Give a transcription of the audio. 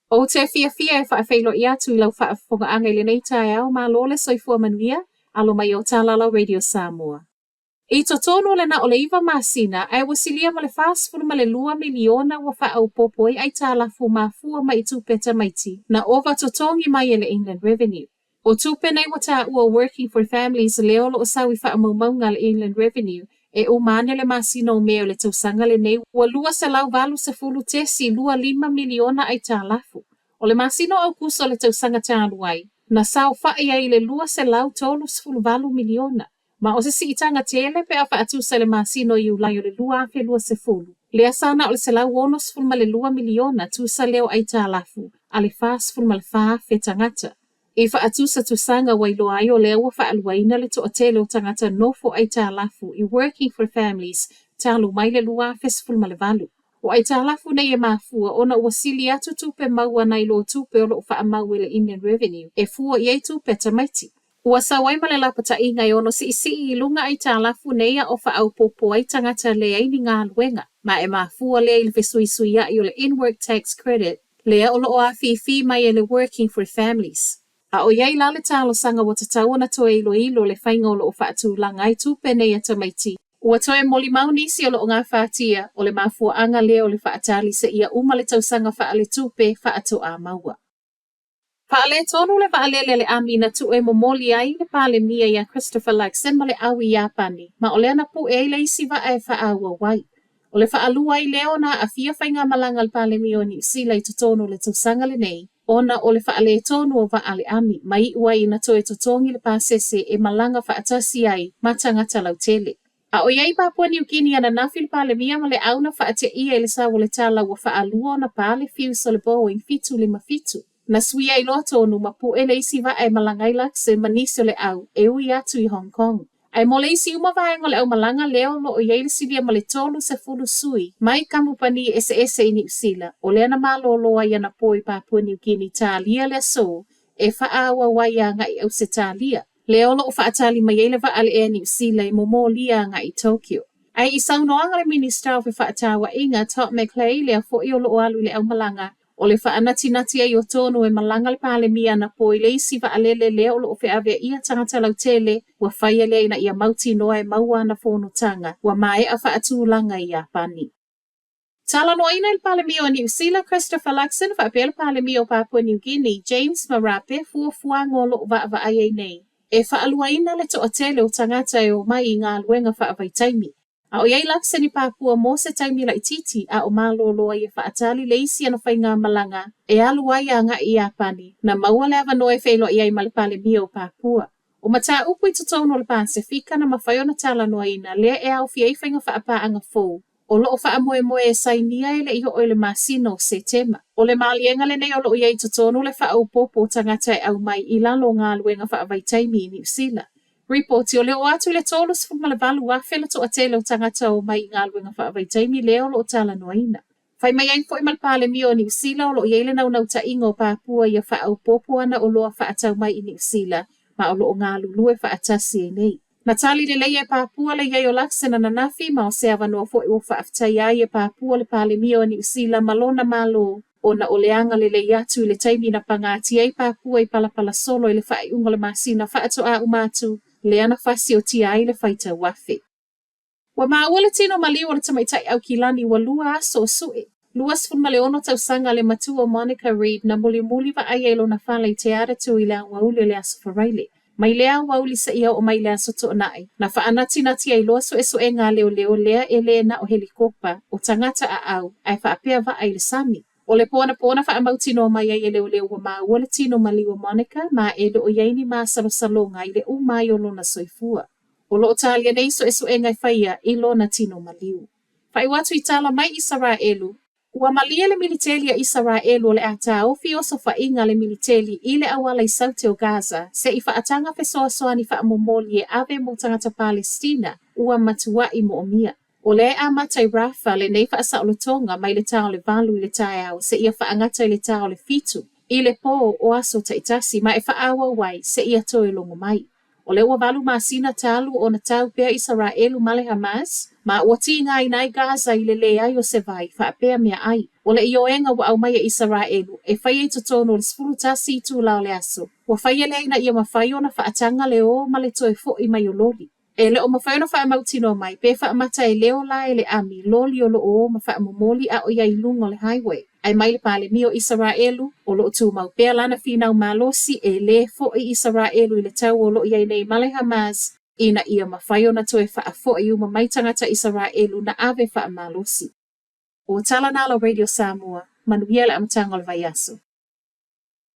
Ou te fiafia e faafeiloai atu i lau faafofogaaga i lenei taeao, malo le soifua manuia, alo mai o Talala Radio Samoa. I totonu o le na o le 9 masina, ae ua silia ma le 42 miliona ua faaopoopo ai aitalafu mafua mai i tupe a tamaiti na ova totogi mai e le Inland Revenue. O tupe nei ua taua Working for Families lea o lo o sau i faamaumauga a le Inland Revenue e uma ane le masina o Me o le tausaga lenei ua $280.25 miliona aitalafu. O le masina o Aukuso o le tausaga talu ai, na saofa'i ai i le $238 miliona. Ma o se siitaga tele pe a faatusa i le masina o Iulai o le 2020, lea sa na o le $162 miliona tusa lea o aitalafu a le 44,000 tagata. I faatusatusaga ua iloa ai o lea ua faaluaina le toatele o tagata nofo aitalafu i Working for Families talu mai le 2018. O aitalafu nei e mafua ona ua sili atu tupe maua nai lo tupe o lo o faamau e le Inland Revenue e fua i ai tupe a tamaiti. Ua sau ai ma le lapataiga e ono siisii i luga aitalafu nei a o faaopoopo ai tagata leai ni galuega, ma e mafua lea i le fesuisuiai o le In-Work Tax Credit lea o lo o afifi mai e le Working for Families. A o i ai la le talosaga ua tatau ona toe iloilo le faiga o lo o faatulaga ai tupe nei a tamaiti, ua toe molimau nisi o lo o gafatia, o le mafuaaga lea o le faatali seia uma le tausaga faaletupe faatoa maua. Faaletonu le vaalele a le ami na tuu e momoli ai le Palemia ia Christopher Luxon ma le au i Iapani, ma o lea na pue ai le isi vaa e faaauau ai. O le faalua ai lea ona aafia faigamalaga a le Palemia o Niu Sila i totonu o le tausaga lenei, ona o le faaletonu o vaa a le ami, ma iu ai ina toe totogi le pasese e malaga faatasi ai ma tagata lautele. A o i ai i Papua Niu Kini ananafi le Palemia ma le au na faateia i le sau o le tala ua faalua ona pa le fiuse o le Boeing 757. Na suia ai loa tonu ma pue le isi vaa e malaga ai Luxon ma nisi o le au e ui atu i Hong Kong. Ae mo le isi uma vaega o le aumalaga lea o lo o i ai le silia ma le 30 sui mai kamupani eseese i Niu Sila, o lea na malolo ai anapo i Papua Niu Kini talia le aso e faaauau ai agai i Ausetalia. Lea o lo o faatali mai ai le vaa a le Air Niu Sila e momolia agai i Tokyo. Ae i saunoaga a le Minisita o Fefaatauaiga, Todd McClay, lea foi o lo o alu i le aumalaga, o le faanatinati ai o tonu e malaga le Palemia anapo i le isi vaalele lea o lo o feaveaia tagata lautele, ua faia lea ina ia mautinoa e maua ana fonotaga ua maea faatulaga i Iapani. Talanoaina e le Palemia o Niu Sila, Christopher Luxon, faapea le Palemia o Papua New Guinea, James Marape, fuafuaga o lo o vaavaai ai nei e faaluaina le toatele o tagata e omai i galuega faavaitaimi. A o i ai Luxon i Papua mo se taimi laitiiti a o malolo ai e faatali le isi ana faigamalaga e alu ai agai i Iapani, na maua le avanoa e feiloai ai ma le Palemia o Papua. O mataupu i totonu o le Pasefika na mafai ona talanoaina lea e aofia ai faiga faapaaga fou o lo o faamoemoe e sainia e le i oo i le masina o Setema. O le maliega lenei o lo o i ai i totonu le faaopoopo o tagata e aumai i lalo o galuega faavaitaimi i Niu Sila. Ripoti, o le oo atu i le 38,000 le toatele o tagata o omai i galuega faavaitaimi lea o lo o talanoaina. Fai mai ai foi ma le Palemia o Niu Sila o lo o i ai le naunautaiga o Papua ia faaopoopo ana oloa faatau mai i Niu Sila ma o lo o galulue faatasi ai nei. Na tali lelei e Papua le i ai o Luxon ananafi ma o se avanoa foi ua faafetaia ai e Papua le Palemia o Niu Sila ma lona Malo ona o le agalelei atu i le taimi na pagatia ai Papua i palapala solo i le faaiuga o le masina faatoa uma atu lea na fasiotia ai le faitau afe. Ua maua le tino maliu o le tamaitai Aukilani ua lua aso o suʻe. 26 tausaga le matua o Monica Reid na mulimuli vaaia i lona fale i Te Atatū i le aoauli o le Aso Faraile. Mai lea aoauli seia oo mai i le Aso Toonai, na faanatinati ai loa suesuega a leoleo lea e le na o helikopa, o tagata aau, ae faapea vaa i le sami. O le po anapo na faamautinoa mai ai e leoleo ua maua le tino maliu o Monica ma e le o i ai ni masalosaloga i le uma ai o lona soifua. O lo o talia nei suesuega e faia i lona tino maliu. Faaiu atu i tala mai Isaraelu, Ua malie le militeli a Isaraelu o le a taofi osofaiga a le militeli i le auala i saute o Gaza se i faataga fesoasoani faamomoli e ave mo tagata Palestina ua matuai moomia. O lea e amata i Rafah lenei faasaolotoga mai le ta o le 8 i le taeao seia faagata i le ta o le 7 i le po o aso taitasi ma e faaauau ai seia toe logo mai. O lea ua 8 masina talu ona tau pea Isaraelu ma le Hamas, ma ua tigaina ai Gaza i le leai o se vai faapea meaai. O le ioega ua aumai e Isaraelu e faia i totonu o le 11 itula o le aso, ua faia lea ina ia mafai ona faataga le o ma le toe fo'i mai o loli. E le o mafai ona faamautinoa mai pe faamata e leo la e le ami loli o lo o o ma faamomoli a o i ai i luga o le highway. Ae mai le Palemia o Isaraelu, o lo o tumau pea lana finau malosi e lē fo'i Isaraelu i le taua o lo o i ai nei ma le Hamas ina ia mafai ona toe faafo'i uma mai tagata Isaraelu na ave faamalosi. O tala na a la Radio Samoa, manuia le amataga o le vaiaso.